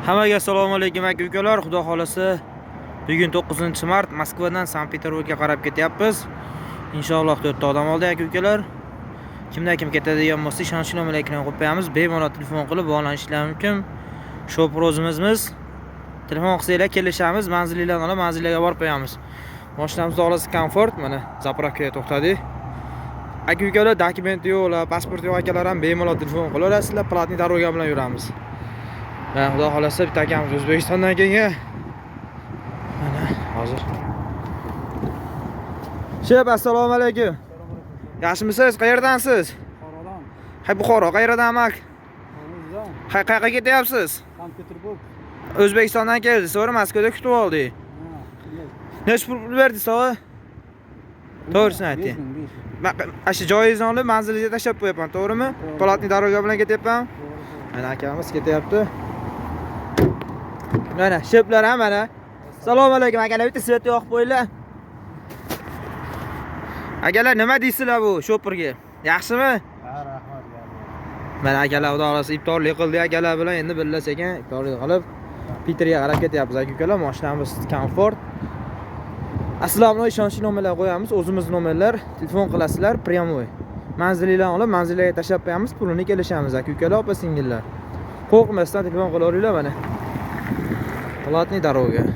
Hammaga assalomu alaykum, aka ukalar. Xudo xolasa, bugun 9-mart Moskvadan Sankt-Peterburgga qarab ketyapmiz. Inshaalloh 4 ta odam oldi, aka ukalar. Kimda kim ketadigan bo'lsa, ishonchli nomerlarni qo'yib qo'yamiz. Bemalol telefon qilib bog'lanishlari mumkin. Shopir o'zimizmiz. Telefon qilsanglar kelishamiz, manzilinglarni olib manzillarga borib qo'yamiz. Mashinamiz xohlasa komfort, mana заправка ga to'xtadik. Aka ukalar, dokumenti yo'qlar, pasport yo'q akalar ham bemalol telefon qilaverasizlar, платный дорога bilan yuramiz. Mana, xudo xolasa, bitta akamiz O'zbekistondan kelgan. Mana hozir. Shep, assalomu alaykum. Yaxshimisiz? Qayerdansiz? Buxorodan. Hay, Buxoro, qayerdan, amak? O'zdan. Hay, qayerga ketyapsiz? Sankt Peterburg. O'zbekistondan keldingiz, to'g'ri? Moskvada kutib oldik. Ha. Necha pul berdingiz, tog'a? To'g'risini ayting. 5000, 5000. Ana shu joyingizni olib manzilingizga tashlab qo'yapman, to'g'rimi? To'g'ri. Платный дорога bilan ketyapman. To'g'ri. Mana akamiz ketyapti. Mana sheplar ham mana. Assalomu alaykum, akalar, bitta свет yoqib qo'yinglar. Akalar, nima deysizlar bu shopirga? Yaxshimi? Ha, rahmat. Mana akalar, xudo xolasa, iftorlik qildik akalar bilan, endi birga sekin iftorlik qilib Piterga qarab ketyapmiz, aka ukalar. Mashinamiz komfort. Asli ishonchli nomerlar qo'yamiz, o'zimiz nomerlar, telefon qilasizlar прямой. Manzilinglarni olib manzillarga tashlab qo'yamiz, pulini kelishamiz, aka ukalar, opa singillar. Qo'rqmasdan telefon qilaveringlar mana. Платный дорога.